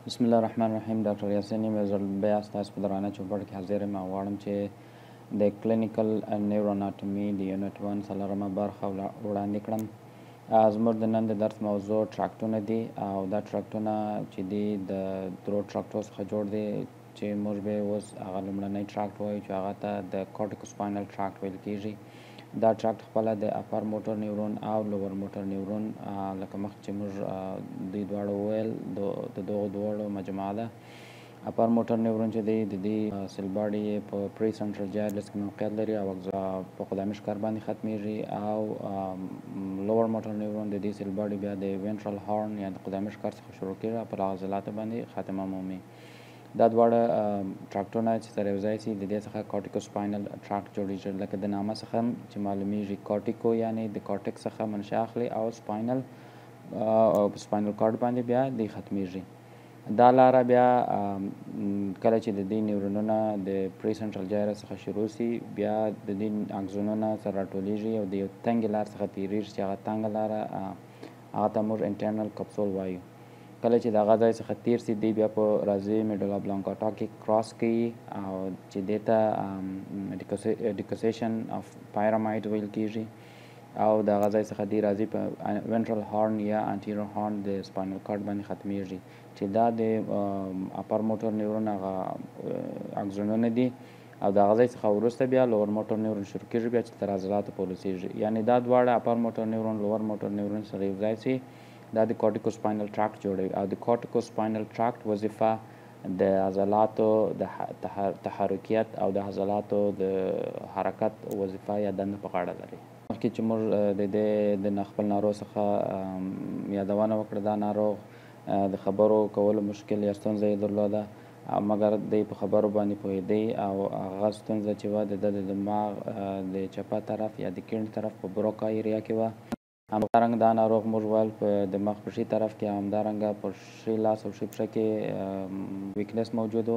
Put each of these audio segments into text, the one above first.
بسم الله الرحمن الرحیم. ډاکټر یاسین یم، یو ځل بیا ستاسو په درانه چوپړ کې حاضر یم او غواړم چې د clinical neuroanatomy د unit 1 څلورمه برخه وړاندې کړم. زموږ د نن د درس موضوع tract ونه دي او دا tract ونه چې دي د درو tract و څخه جوړ دي، چې موږ به اوس هغه لومړنی tract وایو چې هغه ته د corticospinal tract ویل کیږي. دا tract خپله د upper motor neuron او lower motor neuron، لکه مخکې چې موږ دوی دواړو وویل، د دغو دواړو مجموعه ده. Upper motor neuron چې دی، د دې cell body یې په precentral gyrus کې موقعیت لري او په قدامي ښکر باندې ختمیږي، او lower motor neuron د دې cell body بیا د ventral horn یا د قدامي ښکر څخه شروع کیږي او پر عضلاتو باندې خاتمه مومي. دا دواړه tract ونه چې سره یو ځای سي، د دې څخه corticospinal tract جوړیږي. لکه د نامه څخه هم چې معلومیږي، cortico یعنی د cortex څخه منشأ اخلي او spinal او په spinal cord باندې بیا دی ختمیږي. دا لاره بیا کله چې د دې نیورونونه د precentral gyrus څخه شروع سي، بیا د دې axon ونه سره راټولیږي او د یو تنګې لار څخه تیریږي، چې هغه تنګه لاره هغه ته موږ internal capsule وایو. کله چې د هغه ځای څخه تیر سي، دی بیا په راځي medulla oblongata کې cross کوي او چې دې ته decussation of pyramid ویل کیږي، او د هغه ځای څخه دی راځي په ventral horn یا anterior horn د spinal cord باندې ختمیږي، چې دا د upper motor neuron هغه axon ونه دي. او د هغه ځای څخه وروسته بیا lower motor neuron شروع کیږي، بیا چې تر عضلاتو پورې رسیږي. یعنی دا دواړه upper motor neuron، lower motor neuron سره یو ځای سي، دا د corticospinal tract جوړوي. او د corticospinal tract وظیفه د عضلاتو د تحرکیت او د عضلاتو د حرکت وظیفه یا دنده په غاړه لري. مخکې چې موږ د دې د خپل ناروغ څخه یادونه وکړه، دا ناروغ د خبرو کولو مشکل یا ستونزه یې درلوده، مګر دی په خبرو باندې پوهېدی، او هغه ستونزه چې وه د ده د دماغ د چپه طرف یا د کیڼ طرف په Broca area کې وه. همدارنګه دا ناروغ موږ ویل په د مخ په ښي طرف کې، همدارنګه په ښي لاس او ښي پښه کې weakness موجود و،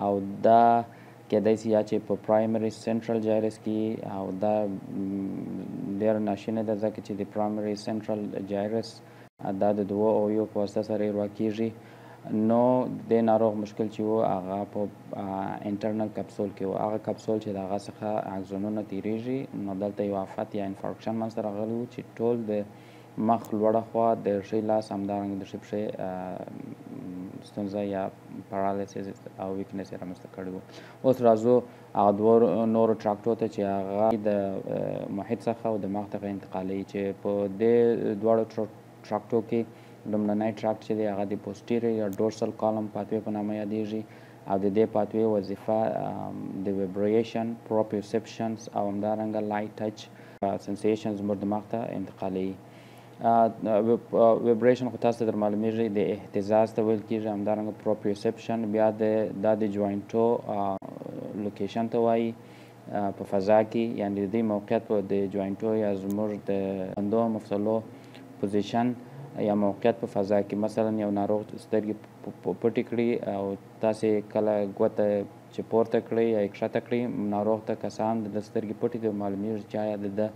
او دا کېدای سي یا چې په primary central gyrus کې، او دا ډېره ناشونې ده، ځکه چې د primary central gyrus دا د دوو اویو په واسطه سره اروا کیږي. نو د ناروغ مشکل چې و هغه په internal capsule کې و، هغه کپسول چې د هغه څخه axon ونه تیریږي. نو دلته یو آفت یا infarction منځته راغلی و چې ټول د مخ لوړه خوا، د ښي لاس، همدارنګه د ښي پښې ستونزه یا paralysis او weakness یې رامنځته کړی و. اوس راځو هغه دوو نورو tract و ته چې هغه د محیط څخه او دماغ څخه انتقالوي، چې په دې دواړو tract و کې لومړنی tract چې دی هغه د posterior یا dorsal column pathway په نامه یادیږي، او د دې pathway وظیفه د vibration، proprioceptions او همدارنګه light touch sensations زموږ دماغ ته انتقالوي. Vibration خو تاسو ته در معلومیږي، د اهتزاز ته ویل کیږي. همدارنګه proprioception بیا د دا د joint و location ته وایي په فضا کې، یعنی د دې موقعیت په د joint و یا زموږ د بندو مفصلو position یا موقعیت په فضا کې. مثلا یو ناروغ سترګې پټې کړي او تاسې کله ګوته چې پورته کړئ یا یې کښته کړئ، ناروغ ته کسان د ده سترګې پټې دي، معلومیږي چې آیا د ده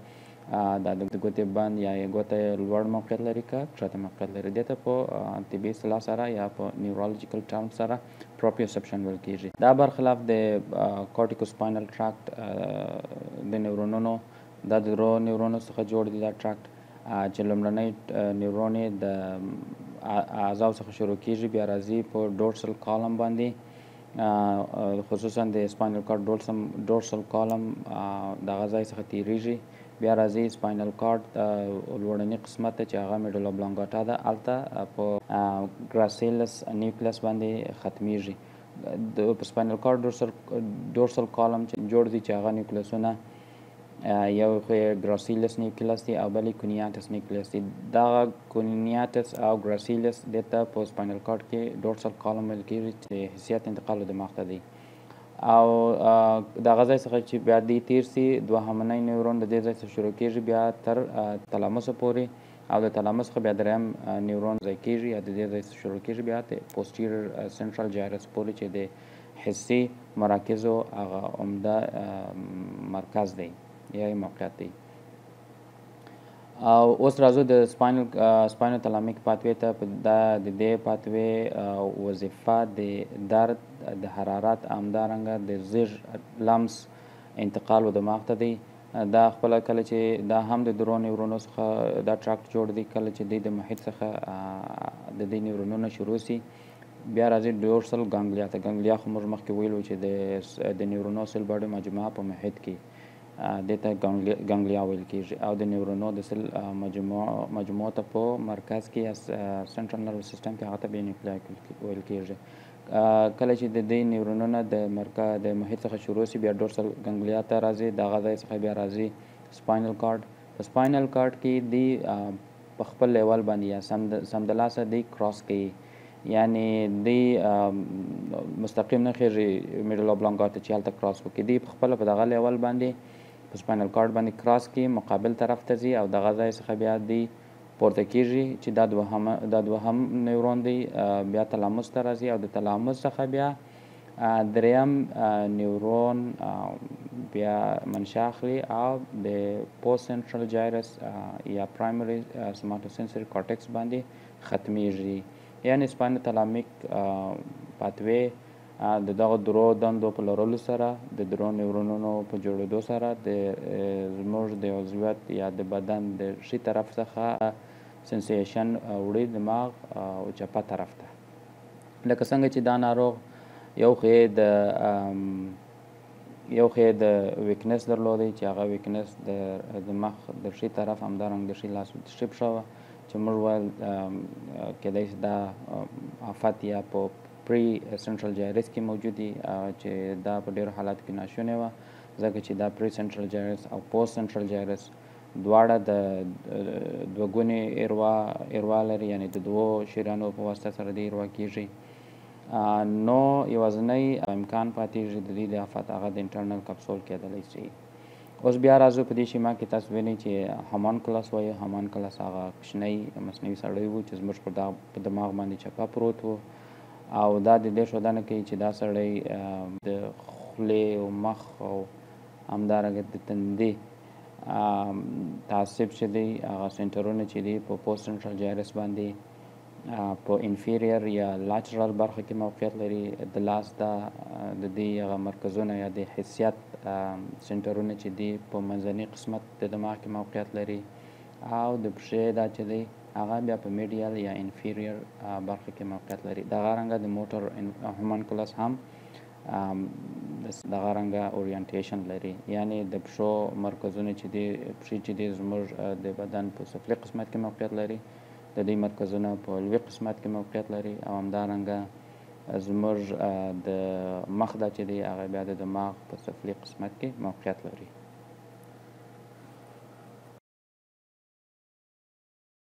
دا د ګوتې بند یا یې ګوته لوړ موقعیت لري که کښته موقعیت لري. دې ته په طبي اصطلاح سره یا په neurological term سره proprioception ویل کیږي. دا برخلاف د corticospinal tract د نیورونونو، دا د درو نیورونو څخه جوړ دی دا tract، چې لومړنی نیورون یې د اعضاو څخه شروع کیږي، بیا راځي په dorsal column باندې، خصوصا د spinal cord dorsal column دغه ځای څخه تیریږي، بیا راځي spinal cord لوړني قسمت ته چې هغه medulla oblongata ده، هلته په gracilis nucleus باندې ختمیږي. په spinal cord dorsal column چې جوړ دي، چې هغه nucleus ونه یو خو یې gracilis nucleus دی او بل یې cuneatus nucleus دی. دغه cuneatus او gracilis دې ته په spinal cord کې dorsal column ویل کیږي چې حسیت انتقال دماغ ته دی. او دغه ځای څخه چې بیا دی تیر سي، دوهمنی نیورون د دې ځای څخه شروع کیږي بیا تر thalamus پورې، او د thalamus څخه بیا دریم نیورون ځای کیږي یا د دې ځای څخه شروع کیږي بیا د posterior central gyrus پورې، چې د حسي مراکزو هغه عمده مرکز دی یا یې موقعیت دی. او اوس راځو د spinothalamic pathway ته. دا د دې pathway وظیفه د درد، د حرارت، همدارنګه د زیږ لمس انتقال و دماغ ته دی. دا خپله کله چې دا هم د درو نیورونو څخه دا tract جوړ دی، کله چې دی د محیط څخه د دې نیورونونه شروع سي، بیا راځي dorsal ganglia ته. ganglia خو موږ مخکې ویلو چې د نیورونو cell body مجموعه په محیط کې دې ته ganglia ویل کېږي، او د نیورونو د cell مجموعه ته په مرکز کې یا central nervous system کې هغه ته بیا nuclei ویل کېږي. کله چې د دې نیورونونه د مرکز د محیط څخه شروع سي، بیا dorsal ganglia ته راځي، دغه ځای څخه بیا راځي spinal cord. په spinal cord کې دی په خپل level باندې یا سمدلاسه دی cross کوي، یعنی دی مستقیم نه خېږي medulla oblongata چې هلته cross وکړي، دی په خپله په دغه level باندې په spinal cord باندې cross کوي، مقابل طرف ته ځي، او دغه ځای څخه بیا دی پورته کېږي چې دا دوهم نیورون دی، بیا thalamus ته راځي، او د thalamus څخه بیا دریم نیورون بیا منشأ اخلي او د postcentral gyrus یا primary somatosensory cortex باندې ختمیږي. یعنی spinothalamic pathway د دغه درو دندو په لرلو سره، د درو نیورونونو په جوړېدو سره د زموږ د عضویت یا د بدن د ښي طرف څخه sensation وړي دماغ او چپه طرف ته. لکه څنګه چې دا ناروغ یو خو یې د weakness درلودی چې هغه weakness د مخ د ښي طرف همدارنګه د ښي لاس ښي پښه وه، چې موږ ویل کېدای شي دا آفت یا په precentral gyrus کې موجود دي، چې دا په ډېرو حالاتو کې ناشونې وه، ځکه چې دا precentral gyrus او postcentral gyrus دواړه د دوه ګونې اروا لري، یعنې د دوو شریانو په واسطه سره دې اروا کېږي. نو یوازینی امکان پاتېږي د دې د آفت هغه د internal capsule کېدلی شي. اوس بیا راځو په دې schema کې تاسو وینئ چې homunculus وایو. homunculus هغه کوچنی مصنوعي سړی و چې زموږ په دماغ باندې چپه پروت و، او دا د دې ښودنه کوي چې دا سړی د خولې او مخ او همدارنګه د تندي تعصب چې دی هغه سنټرونه چې دی په postcentral gyrus باندې په inferior یا lateral برخه کې موقعیت لري. د لاس دا د دې هغه مرکزونه یا د حسیت سنټرونه چې دی په منځني قسمت د دماغ کې موقعیت لري، او د پښې دا چې دی هغه بیا په medial یا inferior برخه کې موقعیت لري. دغه رنګه د motor homunculus هم دغه رنګه orientation لري، یعنی د پښو مرکزونه چې دی پښې چې دی زموږ د بدن په سفلي قسمت کې موقعیت لري، د دې مرکزونه په علوي قسمت کې موقعیت لري، او همدارنګه زموږ د مخ دا چې دی هغه بیا د دماغ په سفلي قسمت کې موقعیت لري.